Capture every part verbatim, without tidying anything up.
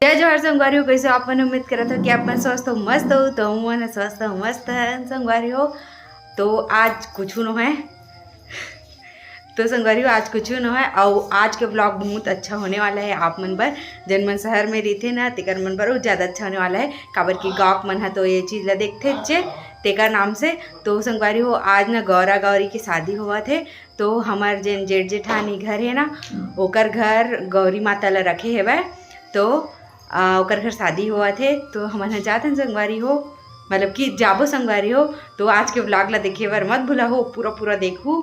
जय जोहार संगवारी हो, कैसे हो आप मन? उम्मीद करत हो कि आप मन स्वस्थ हो, मस्त हो। तो हमन स्वस्थ हो, मस्त है संगवारी हो। तो आज कुछ नो है, तो संगवारी हो, आज कुछ नो है। और आज के ब्लॉग बहुत अच्छा होने वाला है आप मन बर। जन मन शहर में रहिथे ना, तेकर मन बर बहुत ज्यादा अच्छा होने वाला है, काबर कि गाँव के मन ह तो ये चीज ला देखथे चे, तेकर नाम से। तो संगवारी हो, आज ना गौरा गौरी की शादी होवत हे, तो हमर जेन जेठ जेठानी घर हे ना, ओकर घर गौरी माता ला रखे हेवय, तो आ, ओकर घर शादी होवत हे, तो हमन ह जात हन संगवारी हो, मतलब कि जाबो संगवारी हो। तो आज के ब्लॉग ला देखे बर मत भूला हो, पूरा पूरा देखहू,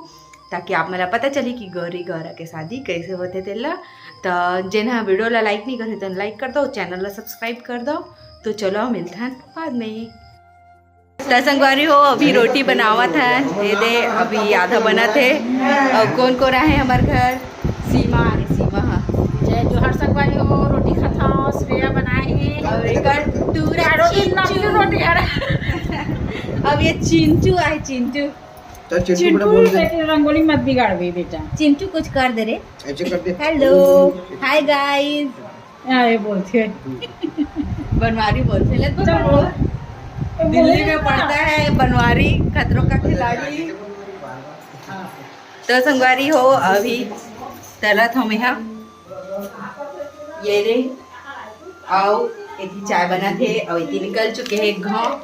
ताकि आप मन ला पता चली कि गौरी गौरा के शादी कैसे होथे तेला। तो जेन ह वीडियो ला लाइक नहीं करे, तेन लाइक कर दो, चैनल ला सब्सक्राइब कर दो। तो चलो मिलथन बाद में। त संगवारी हो, अभी रोटी बनावत है, ये दे अभी आधा बनत है। और कौन कौन आहे हमर घर? सीमा आहे, सीमा हा। जय जोहार संगवारी हो, रोटी खाथव, श्रेया बनाए हे। और एकर टूरा चिंचू। रोटी हर। अब ये चिंचू आहे, चिंचू। तो चिंटू चिंटू बोल दे। बेटी रंगोली मत बिगाड़बे बेटा। चिंटू कुछ कर दे रे। ऐसे कर दे। Hello, hi guys. हाँ, ये बोलते हैं। बनवारी बोलते हैं, लगभग चलो। दिल्ली में पढ़ता है बनवारी, खतरों का खिलाड़ी। तो संगवारी हो, अभी तरत हम यहाँ ये रे, आओ, एती चाय बना थे और एती निकल चुके हैं गाँव।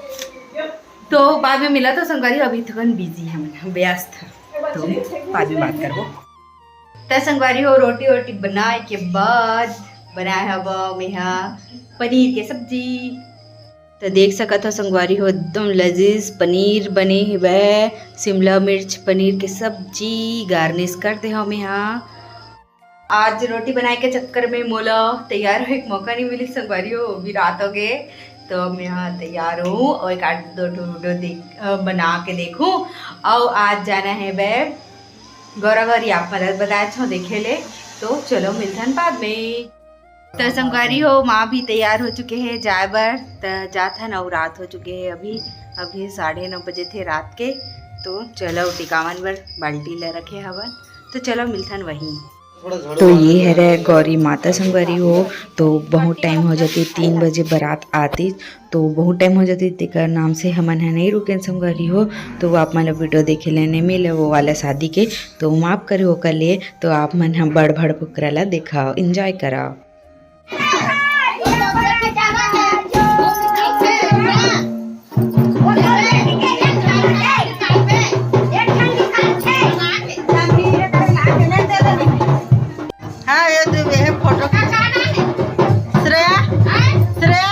तो बाद में मिला तो संगवारी, अभी थोड़ा बिजी है, मतलब व्यस्त है, तो बाद में बात करबो। त संगवारी हो, रोटी वोटी बनाए के बाद बनाए हव मेहा पनीर के सब्जी। त देख सकत हो संगवारी हो, एकदम लजीज पनीर बने हवय, शिमला मिर्च पनीर के सब्जी, गार्निश कर दे हव मेहा। आज रोटी बनाए के चक्कर में मोला तैयार होए के मौका नहीं मिली संगवारी हो, अभी रात हो गए, तो मैं यहाँ तैयार हूँ और एक आध दो ठो वीडियो देख, अ, बना के देखूँ। और आज जाना है बे गौरा गौरी, आप मन ल बताए छो देखे ले, तो चलो मिलथन बाद में। तो संगवारी हो, माँ भी तैयार हो चुके हैं जाए बर, त जाथन और रात हो चुके हैं अभी, अभी साढ़े नौ बजे थे रात के। तो चलो टिकावन बर बाल्टी ल रखे हवन, तो चलो मिलथन वहीं। तो ये हरे गौरी माता संगवारी हो, तो बहुत टाइम हो जाती, तीन बजे बारात आती, तो बहुत टाइम हो जाती, तेकर नाम से हमन ह नहीं रुकेन संगवारी हो। तो वो आप मन ला वीडियो देखे ले नहीं मिले वो वाला शादी के, तो माफ करे ओकर लिए। तो आप मन ह बड़ भड़ फुकरा ला देखाओ, एंजॉय कराओ। हाँ, ये दे, ये फोटो खींच। श्रेया, श्रेया।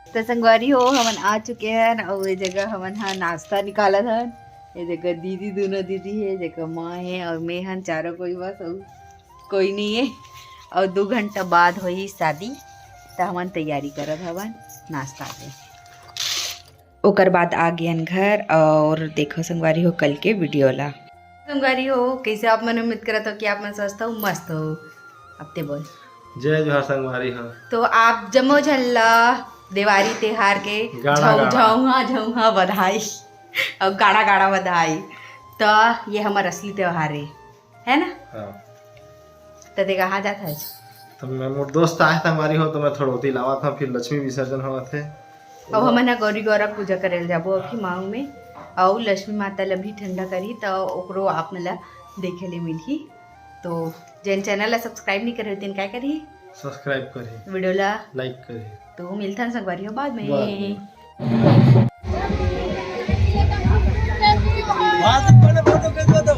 तो संगवारी हो, हमन आ चुके हन अउ ए जगह हमन ह नाश्ता निकालत हन। ए जगह दीदी, दोनों दीदी हे, ए जगह माँ हे अउ मैं हन, चारों कोई बस, अउ कोई नहीं हे। अउ दू घंटा बाद होही शादी, त हमन तैयारी करत हवन नाश्ता के। ओकर बाद आ गेन घर। और देखो संगवारी हो कल के वीडियो ला। संगवारी हो, कैसे आप मन? उम्मीद करत हो कि आप मन स्वस्थ हो, मस्त हो। अब ते बोल। जय जोहार संगवारी हो। तो आप जम्मो झन ला देवारी तिहार के गाड़ा झौ-, गाड़ा। झौहा झौहा बधाई और गाड़ा गाड़ा बधाई। तो ये हमर असली त्योहार है, है ना? हाँ। त ते कहाँ जात हस? तो मैं, मोर दोस्त आए संगवारी हो, तो मैं थोड़ा ओती लावत हूँ, फिर लक्ष्मी विसर्जन होवत हे। अउ हमन ह गौरी गौरा पूजा करे ल जाबो अभी मांग में, अउ लक्ष्मी माता ल भी ठंडा करही, त ओकरो आप मन ल देखे ले मिलही। तो जेन चैनल ल सब्सक्राइब नहीं करे, तेन काय करही? सब्सक्राइब करही। वीडियो ला लाइक करही। तो मिलथन संगवारी हो बाद में। बाद में। बात बने, बात बने, बात बने।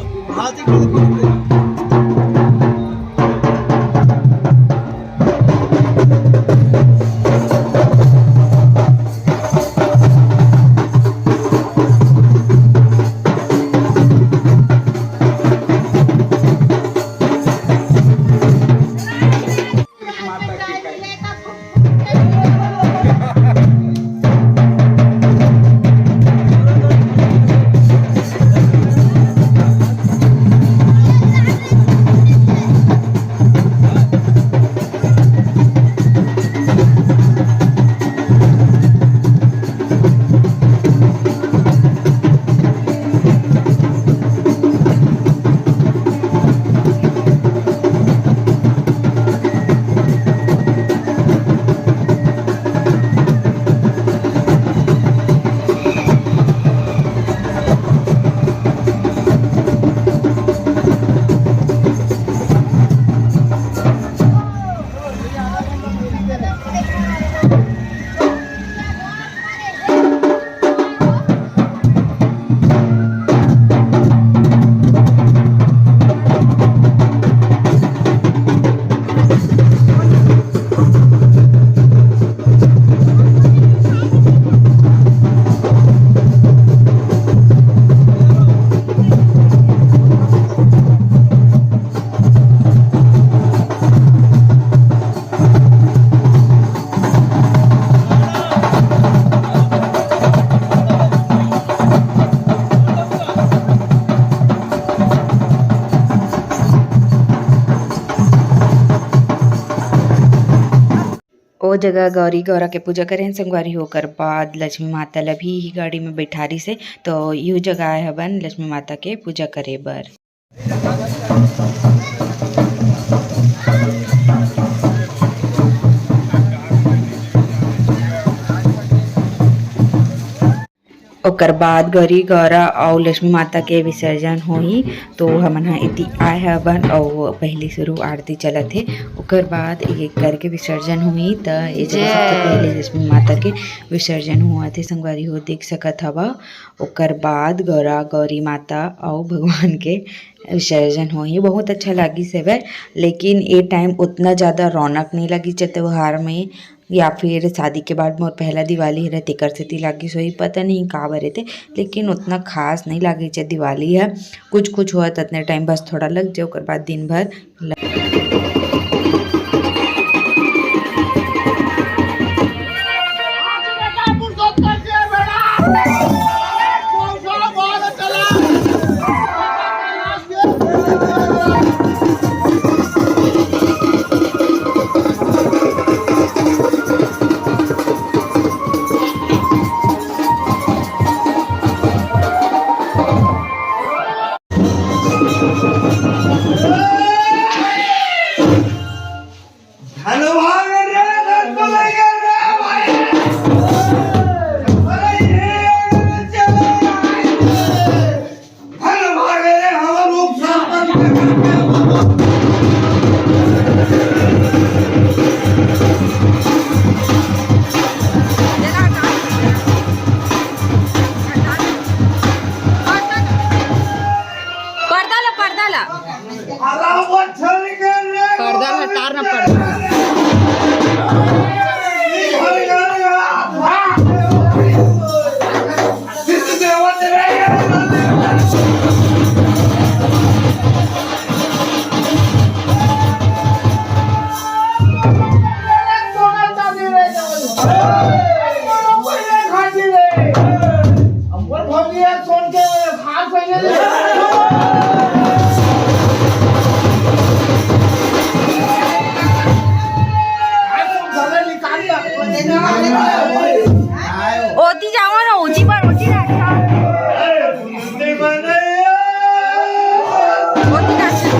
ओ जगह गौरी गौरा के पूजा करे हन संगवारी हो, ओकर बाद लक्ष्मी माता ल भी इही गाड़ी में बैठारिस हे, तो इहू जगह आए हवन लक्ष्मी माता के पूजा करे बर। ओकर बाद गौरी गौरा अउ लक्ष्मी माता के विसर्जन होही, तो हमन ह एती आए हवन अउ पहली शुरू आरती चलत हे। ओकर बाद एक एक करके विसर्जन होही, त ए जगह सबसे पहले लक्ष्मी माता के विसर्जन होवत हे, संगवारी हो देख सकत हवा। ओकर बाद गौरा गौरी माता अउ भगवान के विसर्जन होही। बहुत अच्छा लागिस हवय, लेकिन ए टाइम उतना ज़्यादा रौनक नइ लागिस हे त्योहार में, या फिर शादी के बाद मोर पहला दिवाली हरे, तेकर सेती लागिस होही, पता नहीं काबर एते, लेकिन उतना खास नइ लागिस हे दिवाली ह। कुछ कुछ होवत अतने टाइम बस थोड़ा लग जाए, ओकर बाद दिन भर पर्दा ला, पर्दा ला। पर्दा हटार ना, पर्दा। ओती जावा ना, ओती पर, ओती रास्ता। ओती रास्ता।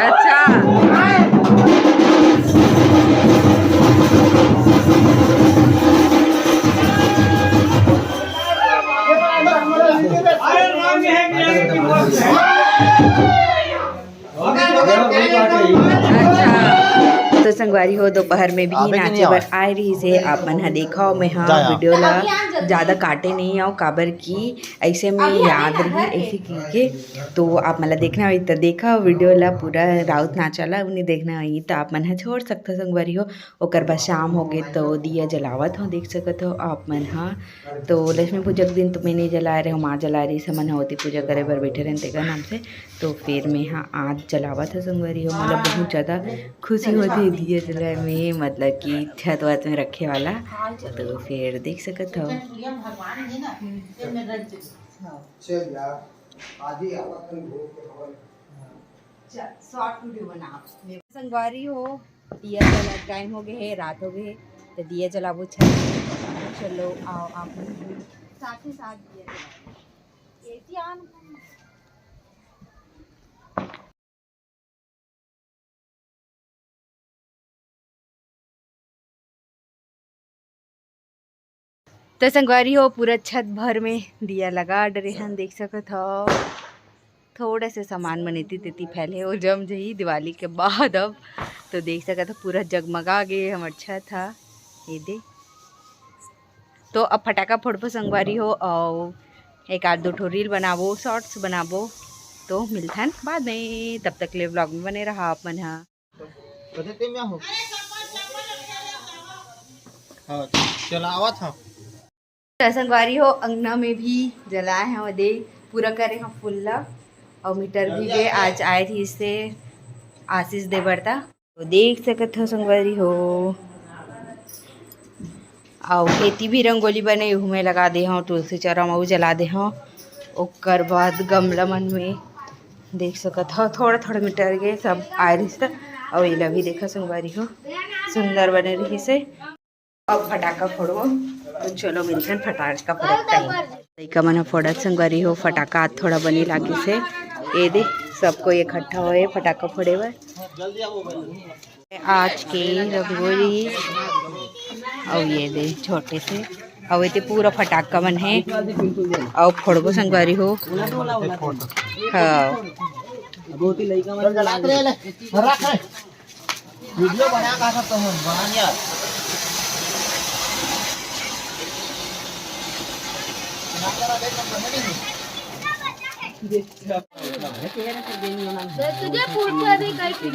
अच्छा। अच्छा। तो संगवारी हो, दोपहर में भी नाचे बर आए रहिस हे। आप मन ह देखव, मैं ह वीडियो ला ज्यादा काटे नहीं आव, काबर कि ऐसे में याद रही ऐसे की के। तो आप मन ला देखना होही त देखव वीडियो ला पूरा, राउत नाचा ला नहीं देखना होही त आप मन ह छोड़ सकथव संगवारी हो। ओकर बाद शाम हो गे तो दिया जलावत हो, देख सकत हो आप मन ह। तो लक्ष्मी पूजा के दिन तो मैं नहीं जलाए रहे, माँ जलाए रही, समन ह ओती पूजा करे बर बैठे रहन तेकर नाम से। तो फिर मैं ह आज जलावत ह संगवारी हो, मोला बहुत ज्यादा खुशी होथे दिया जलाए में, मतलब कि छत वत में रखे वाला। तो फिर देख सकत हो। संगवारी हो, दिया जला टाइम हो गए है, रात हो गए है, तो दिया जलाबो छत। चलो आओ आप साथ ही साथ दिया जलाओ। तो संगवारी हो, पूरा छत भर में दिया लगा डरे हन, देख सकत हो। थोड़ा से सामान मन एती तेती फैले हे, वो जम जही दिवाली के बाद। अब तो देख सकत हो, पूरा जगमगा गे हमर छत हा। ये दे, तो अब फटाका फोड़बो संगवारी हो, और एक आध दो ठो रील बनाबो, शॉर्ट्स बनाबो। तो मिलथन बाद में, तब तक ले व्लॉग में बने रहा आप मन हा। हाँ, चलावत हा। तो संगवारी हो, अंगना में भी जलाए हैं, वो दे पूरा करे हैं फूल ला, और मीटर भी गे आज आए रहिस हे आशीष दे बरता। तो देख सकत हो संगवारी हो, अउ एती भी रंगोली बने, उहू में लगा दे हव, तुलसी चौरा में अउ जला दे हव। ओकर बाद गमला मन में देख सकत हो, थोड़ा थोड़ा मीटर गे सब आए रहिस त, अउ एला भी देखा संगवारी हो, सुंदर बने रहिस हे। अब फटाका फोड़बो, तो चलो मिलथन फटाका फोड़े के टाइम। लइका मन ह फोड़त संगवारी हो फटाका, आज थोड़ा बनी लागिस हे। ये दे, सब कोई इकट्ठा होए फटाका फोड़े बर। आज के रंगोली, अउ ये दे छोटे से, अउ एते पूरा फटाका मन हे, अउ फोड़बो संगवारी हो। हाँ। वीडियो बना का सब तो हम बना यार। तुझे पूछ के अभी कई पी।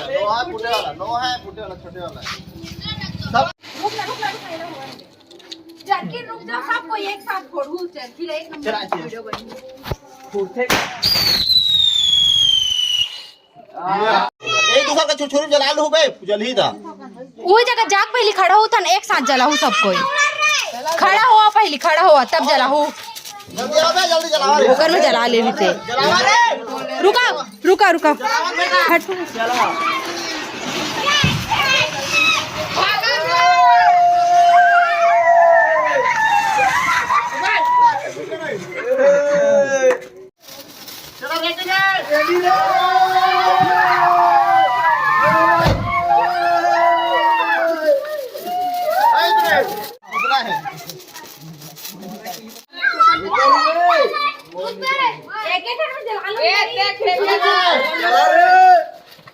नो है फूटे वाला, नो है फूटे वाला, छोटे वाला है। सब जर्किन रुक जाओ, सबको एक साथ फोड़ू, जर्किन एक नंबर चला, चला। वीडियो बनी। फूटे। एक दूसर का छुरछुरी जला लू बे, जलही दा। वही जगह जाके पहले खड़ा हो, थन एक साथ जलाहू सब कोई। खड़ा हुआ पहले, खड़ा हुआ तब जलाहू। जल्दी आओ बे, जल्दी जलाओ रे। ओकर में जला ले लीते। जलाओ रे। रुका, रुका, रुका। हट। चलो, रेडी रे। रेडी रे।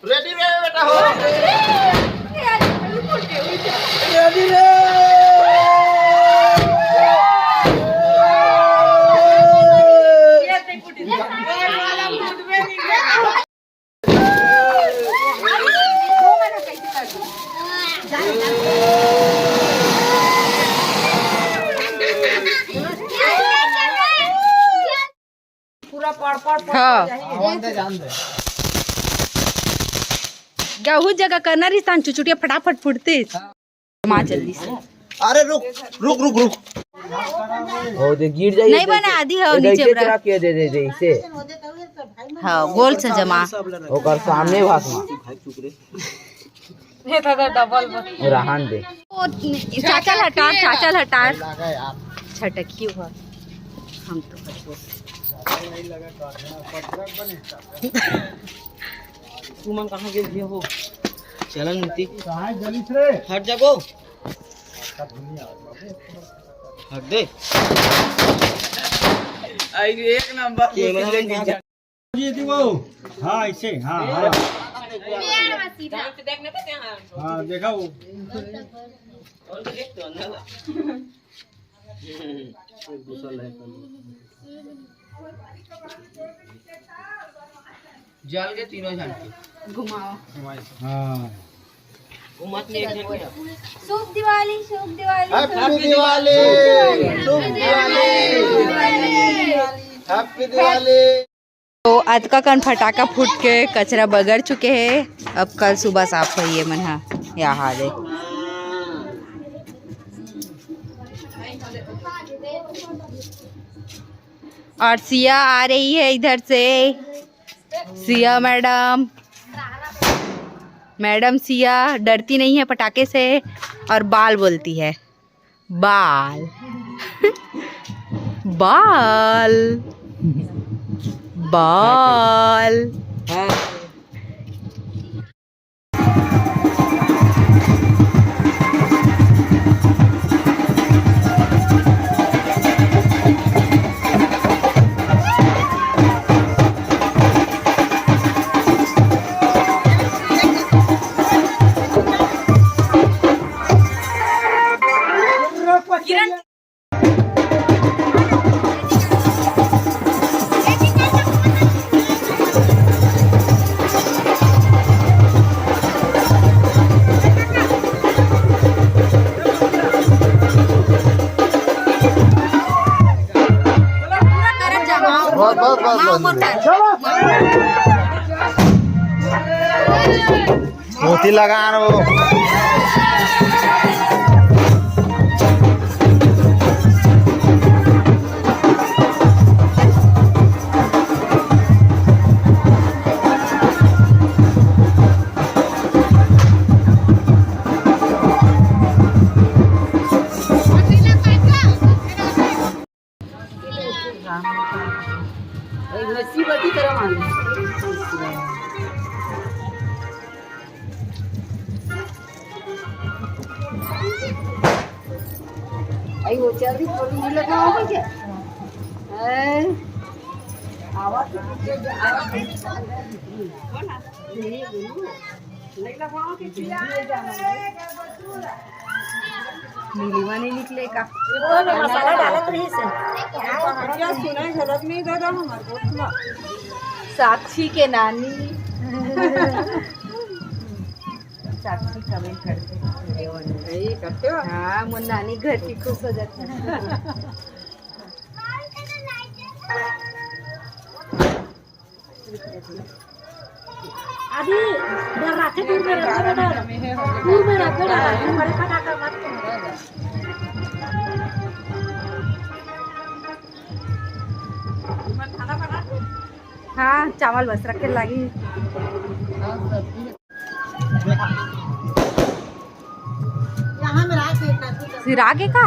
रेडी रे बेटा हो। रेडी रे। हाँ। गहू जगह करना रिहिस, चुचुटिया फटाफट फुटतिस। माँ जल्दी से। अरे रुक, रुक, रुक, रुक। ओ, दे गिर जाई, नहीं बना, आधी हो नीचे बरा। के दे, दे, दे, इसे। हाँ, गोल से जमा। ओकर सामने भाग मा। ये तो डबल बन। रहन दे। ओ, चाचा ल हटार, चाचा ल हटार। छटकी हुआ। हम तो तुमन कहाँ गे हो? चलन नीति। कहाँ जलिस रे? हट जाबो। हट दे। आई एक नंबर। कैमरा मैन जी, वो। हाँ, ऐसे, हाँ, हाँ। हाँ, देखा वो। जल के तीनों झन के। घुमाओ। हाँ। घुमत नहीं एक झन के। शुभ दिवाली, शुभ दिवाली, हैप्पी दिवाली, शुभ दिवाली, हैप्पी दिवाली। तो अतका कन फटाका फूट के कचरा बगर चुके हे। अब कल सुबह साफ होही, ये मन हा, या हाल हे। और सिया आ रही है इधर से, सिया मैडम, मैडम सिया डरती नहीं है पटाखे से और बाल बोलती है, बाल। बाल। बाल। बस, बस, बस, बस। मोती लगा रहो। आई वो चल रही, थोड़ी नहीं लगा होगा क्या? हैं? आवाज तो पीछे जा, आवाज तो पीछे जा। नीलिमा नहीं निकले का? ये तो मसाला डालत रही से। क्या सुना है, झलक नहीं दे रहा हमारे दोस्त ना। साक्षी के नानी। साक्षी कमेंट करते हैं। यही करते हो? हाँ, मोर नानी घर की खूब सजत है। अभी डर रहा थे, दूर में रख दो, दूर में रख दो, बड़े फटाका मत। हाँ, चावल बस रखे लागी। सिरा के का?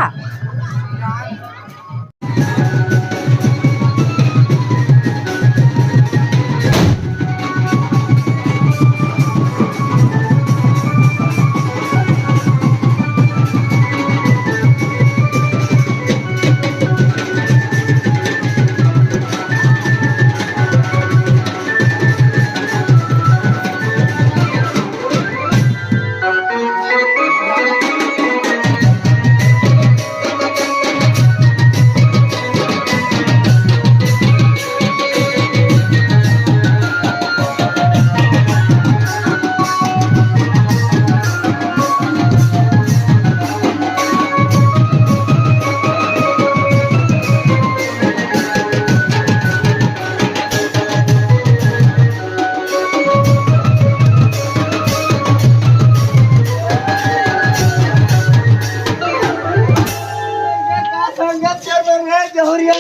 संगत के बन रहे जहुरिया।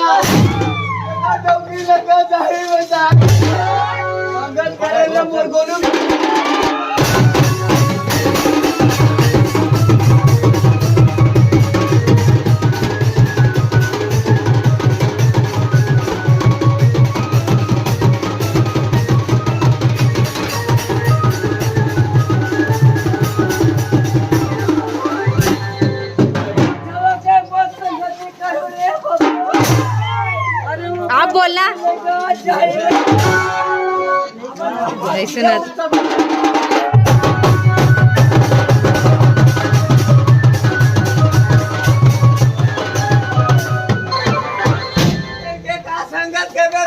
डौकी लगा जाही बता। संगत करे रे मोर गोलू। आप बोलना। नहीं सुनत।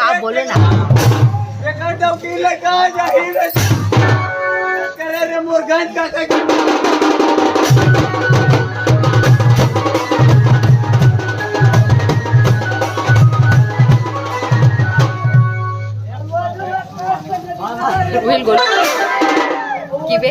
आप बोलो ना। एकर डौकी लगा जाही रे। करे रे मोर गंज काटे के। उहिल गोल। की बे?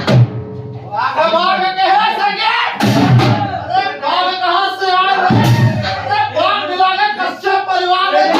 आखिर बाघ के है संगे? अरे बाघ कहाँ से आए रे? अरे बाघ मिला के कश्यप परिवार है।